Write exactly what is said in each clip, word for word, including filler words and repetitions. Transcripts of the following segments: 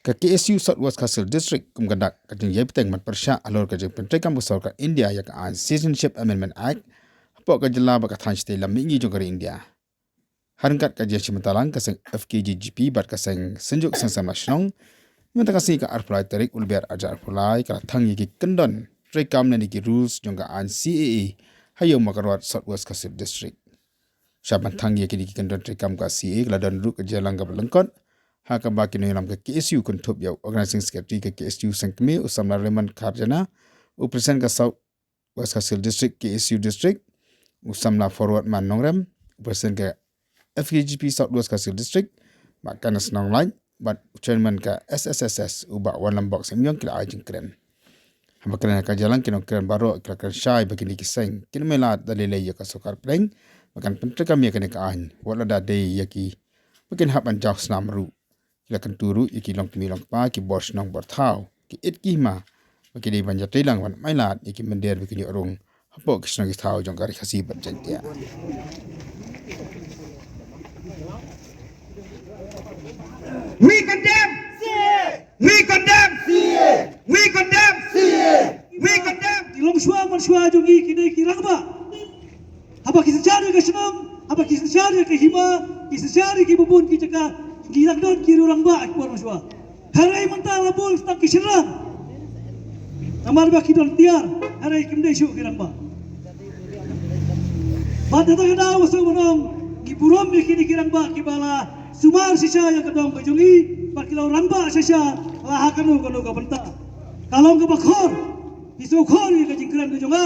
Ka K S U South West Khasi Hills District kum ka dak ka jingïai bteng ban pyrshah halor ka jingpyntreikam ka sorkar India ïa ka aiñ Citizenship Amendment Act hapoh ka jylla bad ka thaiñ shatei lam mihngi jong ka ri India. Ha ryngkat ka jingïashim bynta lang, ka seng F K J G P bad ka seng Synjuk Seng Samla Shnong, mynta ka sngi ka arphew lai tarik u Lber arhajar arphew lai ka la thang ïa ki kyndon treikam lane ki rules jong ka aiñ C A A ha Ïew Mawkyrwat, South West Khasi Hills District. Sha ban thang ïa kine ki kyndon treikam ka C A A, ka la don ruh ka jingïalang kaba lyngkot ha kaba ki nongïalam ka K S U kynthup ïa u Organising Secretary ka K S U seng kmie u samla Raymond Kharjana, u President ka South West Khasi Hills District K S U District u samla Forward Man Nongrem, u President ka F K J P South West Khasi Hills District Bah Kenneth Nonglait bad u Chairman ka S S S S u Bah Wanlambok Syiemlieh ki la ai jingkren. Haba kren ha ka jingïalang, ki nongkren baroh ki la kren shai ba kine ki seng kin ym ailad da lei lei ïa ka sorkar pdeng ba kan pyntreikam ïa kane ka aiñ, wat la da dei ïa ki ba kin hap ban jaw snam ruh. Ki la kyntu ruh ïa ki longkmie longkpa, ki bor shnong bor thaw, ki it ki hima ba ki dei ban ïatreilang ban ym ailad ïa ki mynder ba kin ïoh rung hapoh ki shnong ki thaw jong ka Ri Khasi bad Jaiñtia. We condemn! We condemn! We condemn! We condemn! Ki longshuwa manshuwa jong ngi ki dei ki rangbah. Haba ki synshar ïa ka shnong, haba ki synshar ïa ka hima, ki synshar ïa kiba bun ki jaka, ki dang don ki rangbah ha ki por manshuwa. Hynrei mynta la bun tang ki shynrang. Namar ba ki don tiar, hynrei kim dei shuh ki rangbah. Bad kata ka daw, sngewbha ban ong, ngi burom ïa kine ki rangbah kiba la sumar shisha ïa ka dong ka jong ngi, bad ki la rangbah shisha la ha kano kano ka bynta. Ka long kaba khor, ki sngewkhor ïa ka jingkren ka jong nga.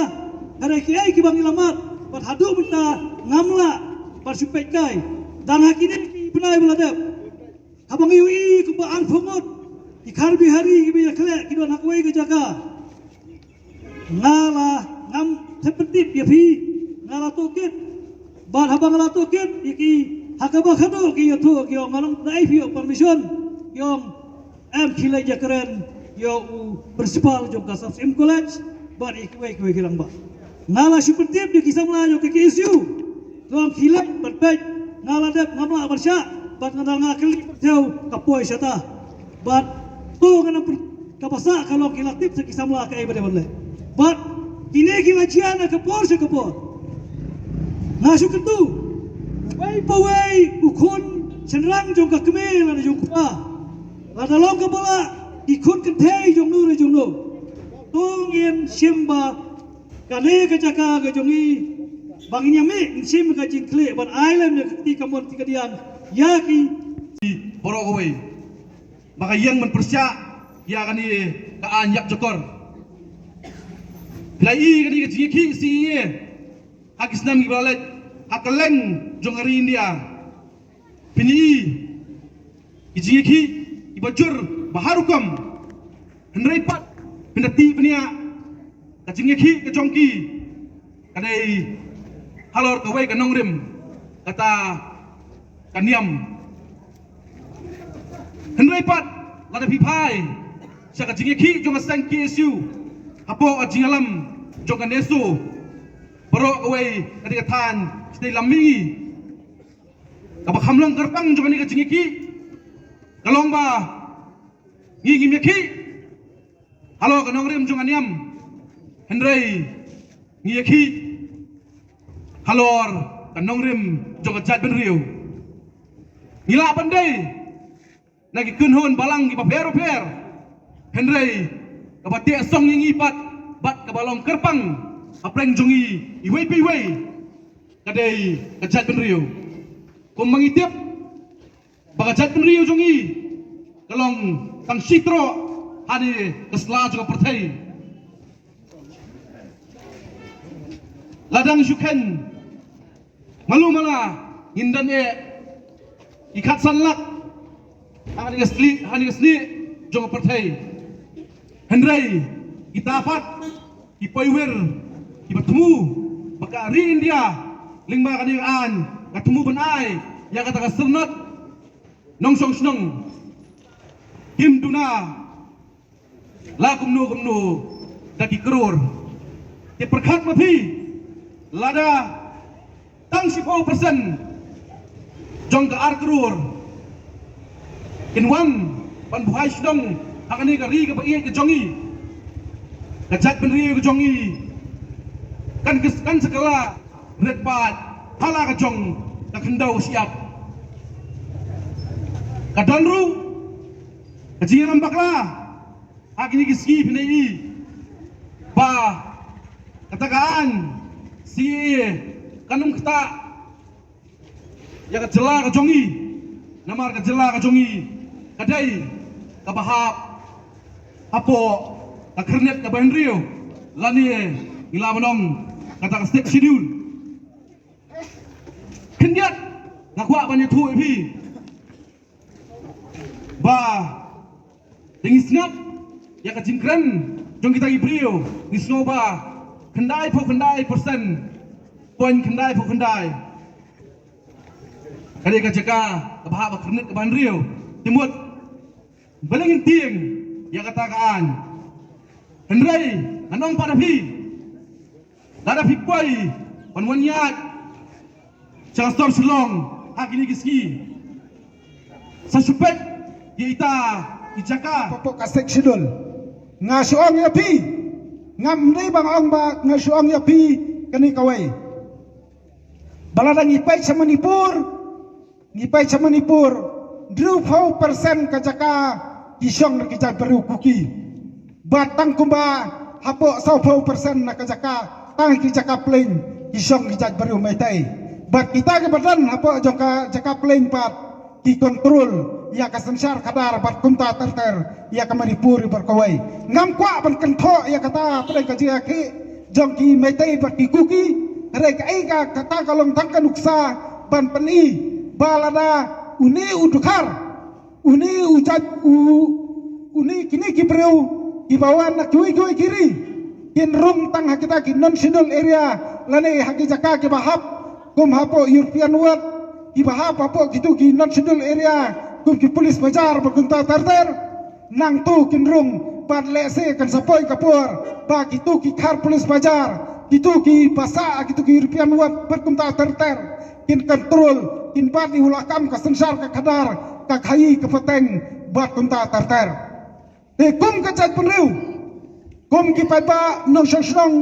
Hynrei kiei kiba ngi la mad bad haduh mynta ngam lah ban shu peit kai. Tang ha kine ki bnai ba la dep, haba ngi ïohi kumba arphew ngut ki Karbi Hari kiba ïakhleh ki don ha kawei ka jaka, nga la, ngam thep pyntip ïa phi, nga la tohkit. Bad haba nga la tohkit ïa ki, ha kaba khadduh ki ïathuh ki ong, nga long, naei phi ïoh permission? Ki ong, em, khie leit ïakren ïa u principal jong ka Sap Syiem College bad ïa kiwei kiwei ki rangbah. Nga la shu pyntip ïa ki samla jong ka K S U. Ki ong khie leit bad peit. Nga la dep, ngam lah ban shah, bad nga dang, nga kylli pyrthew ka poi shata. Bad to nga nang pyr-, kaba sah ka long ki la tip sha ki samla kaei ba dei ban leh. Bad kine ki la jia na ka por sha ka por. Nga shu kyntu, uwei pa uwei u khun shynrang jong ka kmie lane jong u kpa, lada long kaba lah, ki khun kynthei jong no ne jong no, to ngin shim ba kane ka jaka ka jong ngi, ba ngin ïa mih, ngin shim ka jingkhlieh ban ai lem ïa ka kti kamon kti kadiang ïa ki baroh kawei. Ba ka ïeng ban pyrshah ïa kane ka aiñ ïap jakor. Phi la i kane ka jingïakhih C A A ha ki snem kiba la leit ha kylleng jong ka ri India. Phin i ki jingïakhih kiba jur bha rukom. Hynrei pat phin da tip bniah ka jingïakhih ka jong ki ka dei halor kawei ka nongrim, kata ka niam. Hynrei pat lada phi phai sha ka jingïakhih jong ka seng K S U hapoh ka jingïalam jong ka NESO, baroh kawei ka dei ka thaiñ shatei lam mihngi. Kaba kham long kyrpang jong kane ka jingïakhih ka long ba ngi ngim ïakhih halor ka nongrim jong ka niam, hynrei ngi ïakhih halor ka nongrim jong ka jaitbynriew. Ngi lah ban dei na ki kynhun balang kiba pher bapher, hynrei kaba teh song ïa ngi pat bad kaba long kyrpang hapdeng jong ngi iwei pa iwei ka dei ka jaitbynriew. Kumba ngi tip ba ka jaitbynriew jong ngi ka long tang shi troh ha kane ka sla jong ka pyrthei. Lada ngi shu kheiñ malu mala, ngin don eh ki khatsan lak ha kane ka slieh, ha kane ka snieh jong ka pyrthei. Hynrei kita pat ki poiwir kiba thmu ba ka ri India lyngba kane ka aiñ ka thmu ban ai ïa kata ka syrnod nongshong shnong. Kim duna la kumno kumno da ki klur. Te pyrkhat ma phi, lada tang shiphew percent jong ka ar klur kin wan Ban buhai shnong ha kane ka ri kaba ïeit ka jong i, ka jaitbynriew ka jong i, kan kis kan sa kylla rit bad ha la ka jong ka khyndew shyiap. Ka don ruh ka jingïalam bakla ha kine ki sngi phin ïohi ba kata ka aiñ C A A kan ym ktah ïa ka jylla ka jong i, namar ka jylla ka jong i ka dei kaba hap hapoh ka khyrnit kaba hynriew lane ngi lah ban ong kata ka Sixth Schedule. Khyndiat nga kwah ban ïathuh ïa phi ba te ngi sngap ïa ka jingkren jong kita ki briew, ngi sngew ba khyndai phew khyndai percent, point khyndai phew khyndai, ka dei ka jaka kaba hap ha ka khyrnit kaba hynriew. Te mut balei ngin tieng ïa kata ka aiñ? Hynrei ngan ong pat ha phi, lada phi poi ban wan ïaid sha ka sor Shillong ha kine ki sngi, sa shu peit ïa ita i jaka hapoh ka Sixth Schedule. Nga shu ong ïa phi, ngam dei ba nga ong ba, nga shu ong ïa phi kane kawei, ba lada ngi peit sha Manipur, ngi peit sha Manipur, hynriewphew percent ka jaka ki shong na ki jaitbynriew Kuki. Bad tang kumba hapoh sawphew percent na ka jaka, tang ki jaka plain ki shong ki jaitbynriew Meitei. Bad kita kiba don hapoh jong ka jaka plain pat ki control ïa ka synshar khadar bad kumta ter ter ïa ka Manipur bad kawei. Ngam kwah ban kynthoh ïa kata pdeng ka jingïakhih jong ki Meitei bad ki Kuki. Hynrei kaei ka, kata ka long tang ka nuksa ban pyni ba lada une u dkhar, une u jait, u, une, kine ki briew kiba wan na kiwei kiwei ki ri kin rung tang ha kita ki non schedule area lane ha ki jaka kiba hap, kum hapoh European Ward, kiba hap hapoh kitu ki non schedule area kum ki police bazar bad kumta ter ter. Nangtu kin rung bad lehse kan sa poi ka por ba kitu ki khar police bazar, kitu ki basa, kitu ki European Ward bad kumta ter ter kin control, kin bat ïa u lakam ka synshar ka khadar, ka khaïi ka pateng bad kumta ter ter. Te kum ka jaitbynriew, kum ki paidbah nongshong shnong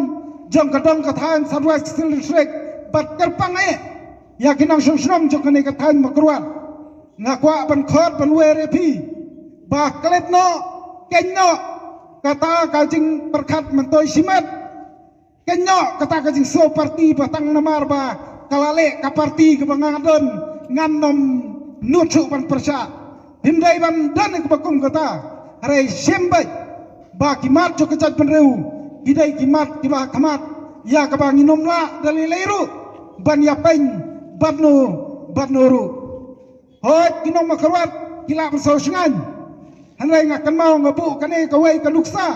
jong ka dong ka thaiñ South West Khasi Hills District, bad kyrpang eh ïa ki nongshong shnong jong kane ka thaiñ Mawkyrwat, nga kwah ban khot ban wer ïa phi ba klet noh, khein noh kata ka jingpyrkhat myntoi shimet. Khein noh kata ka jingsngew party ba tang namar ba ka la leh ka party kaba nga don ngan nym nud shuh ban pyrshah. Hynrei ban don ïa kaba kum kata, hynrei shem beit ba ki mat jong ka jaitbynriew ki dei ki mat kiba ha khmat ïa kaba ngin nym lah da lei lei ruh ban ïapeiñ bad no bad no ruh. Hooid, ki nong Mawkyrwat ki lah ban sngewsngaiñ. Hynrei nga kynmaw nga buh kane kawei ka nuksa.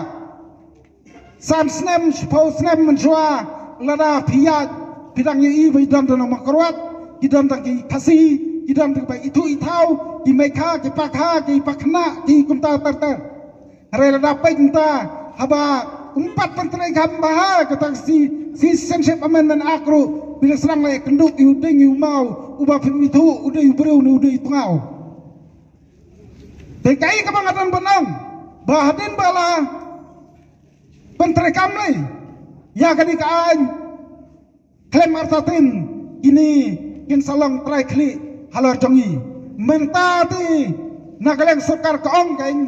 San snem, shiphew snem mynshuwa, lada phi ïaid, phi dang ïohi ba ki don tang nong Mawkyrwat, ki don tang ki Khasi, ki don tang ba ithuh ithaw, ki Meikha, ki Pakha, ki Pakhynnah, ki kumta ter ter. Hynrei lada peit mynta, haba ym pat pyntreikam bha kata ka Ci-, Citizenship Amendment Act ruh, phi la sdang la ïakynduh ïa u dieng ïa u maw, uba phim ithuh u dei u briew ne u dei u tngaw. Te kaei kaba nga don ban ong, ba hadien ba la pyntreikam lei ïa kane ka aiñ, khlem artatien kine kin sa long trai khlieh halor jong ngi. Mynta te na ka liang sorkar ka ong kein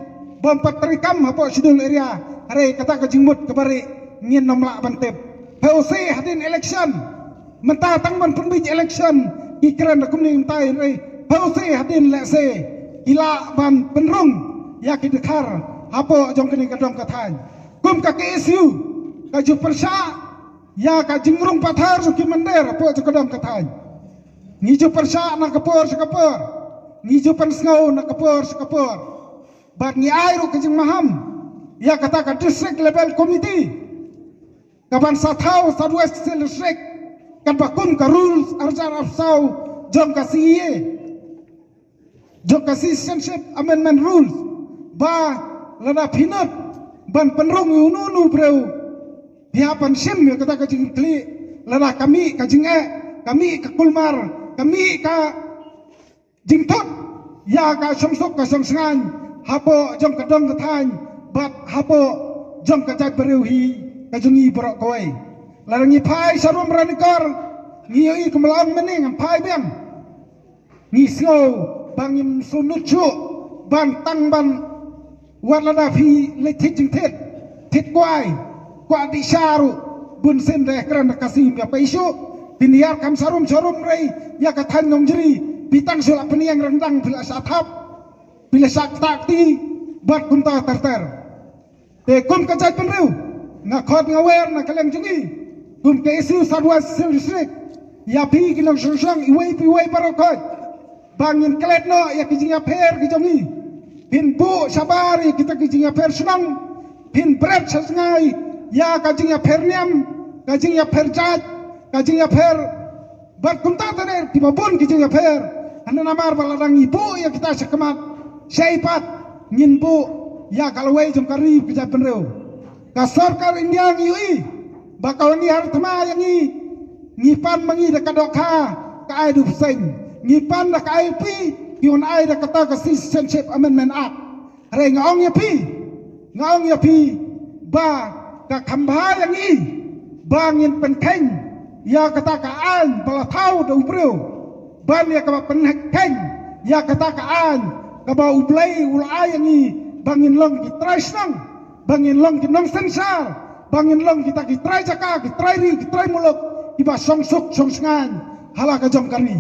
ba ym pat treikam hapoh schedule area, hynrei kata ka jingmut kaba rieh ngin nym lah ban tip. Phi ïohi hadien election, mynta tang ban pynbiej election ki kren da kumne mynta, hynrei phi ïohi hadien lehse ki lah ban pynrung ïa ki dkhar hapoh jong kane ka dong ka thaiñ. Kum ka K S U ka ju pyrshah ïa ka jingrung pathar jong ki mynder hapoh jong ka dong ka thaiñ. Ngi ju pyrshah na ka por sha ka por, ngi ju pynsngew na ka por sha ka por. Bad ngi ai ruh ka jingmaham ïa kata ka District Level Committee kaban sa thaw South West Khasi Hills District, katba kum ka rules arhajar arphew jong ka C A A, jong ka Citizenship Amendment Rules, ba lada phi nud ban pynrung ïa uno uno u briew, phi hap ban shim ïa kata ka jingkhlieh, lada ka mih ka jingeh, ka mih ka kulmar, ka mih ka jingthut ïa ka shongsuk ka shongsngain, hapoh jong ka dong ka thaiñ bad hapoh jong ka jaitbynriew hi ka jong ngi baroh kawei. Lada ngi phai sharum Ranikor, ngi ïohi kumba la ong mynne, ngam phai biang. Ngi sngew ba ngim sngewnud shuh ban tang ban, wat lada phi leit thied jingthied, thied kwai, kwah dih sha ruh, bun sien da kren da ka sim ka pei shuh. Phin ïar kam sharum sharum rei ïa ka thaiñ Nongjri, phi tang shu la pynïeng ryndang, phi la shah thap, phi la shah ktah kti bad kumta ter ter. Te kum ka jaitbynriew, nga khot nga wer na ka liang jong ngi kum ka S U South West Khasi Hills District ïa phi ki nongshong shnong iwei pa iwei baroh khoit, ba ngin klet noh ïa ki jingïapher ki jong ngi. Phin buh shabar ïa kita ki jingïapher shnong, phin bret sha jngai ïa ka jingïapher niam, ka jingïapher jait, ka jingïapher bad kumta ter ter kiba bun ki jingïapher. Hynrei namar ba lada ngi buh ïa kita sha khmat, shei pat ngin buh ïa ka lawei jong ka ri ka jaitbynriew. Ka sorkar India ngi ïohi ba ka wan ïa thma ïa ngi, ngi pan ma ngi da ka dohkha ka ai du pseng, ngi pan da ka I L P, ki wan ai da kata ka Citizenship Amendment Act. Hynrei nga ong ïa phi, nga ong ïa phi ba ka kham bha ïa ngi ba ngin pynkheiñ ïa kata ka aiñ ba la thaw da u briew, ban ïa kaba pynkheiñ ïa kata ka aiñ kaba U Blei u la ai ïa ngi, ba ngin long ki trai shnong, ba ngin long ki nongsynshar, ba ngin long kita ki trai jaka, ki trai ri, ki trai muluk kiba shong suk shong shngaiñ ha la ka jong ka ri.